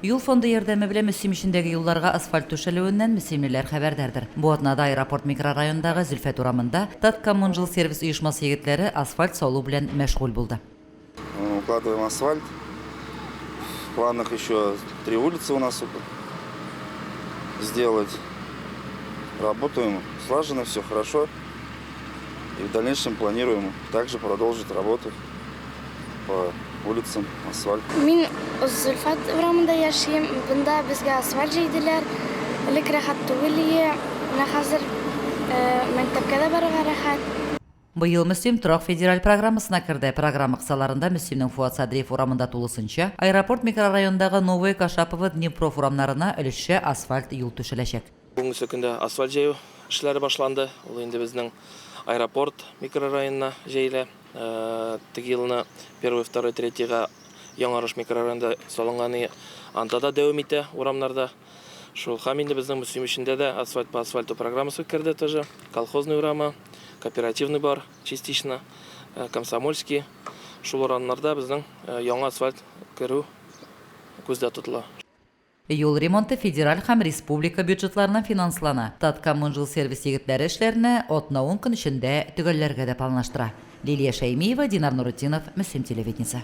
Юл фонды ярдәме белән Мөслим эчендәге юлларга асфальт түшәлүеннән мөслимлеләр хәбәрдардыр. Бу атнада Аэропорт микрорайонындагы Зөлфәт урамында Таткоммунжилсервис оешмасы егетләре асфальт салу белән мәшгуль булды. Укладываем асфальт. В планах еще три улицы у нас сделать. Работаем слаженно, все хорошо. И в дальнейшем планируем также продолжить работу по улицам, асфальт. Мин Зөлфәт урамында яшим. Бында безгә асфальт җәйделәр. Элек рәхәт түгел ие. Менә хәзер мәктәпкә дә барырга рәхәт. Быел Мөслим торак федераль программасына керде. Программа кысаларында Мөслимнең Фуат Садриев урамында тулысынча, Аэропорт микрорайонындагы Новое Кашапово, Днепров урамнарына өлешчә асфальт юл түшәләчәк. Бүгенге көндә асфальт җәю эшләре башланды. Ул инде безнең Аэропорт микрорайонына җәелә. Теге елны Первый, Второй, Третийга Яңарыш микрорайонында салынган и анда да дәвам итә урамнарда. Шул һәм инде безнең Мөслим эчендә дә асфальт по асфальту программасы керде тоже. Колхозный урамы, Кооперативный бар частично, Комсомольский. Шул урамнарда безнең яңа асфальт керү күздә тотыла. Юл ремонты федераль һәм республика бюджетларыннан финанслана. Таткоммунжилсервис егетләре эшләрне атна-ун көн эчендә төгәлләргә дә планлаштыра. Лилия Шәймиева, Динар Нуретдинов, Мөслим телевидениесе.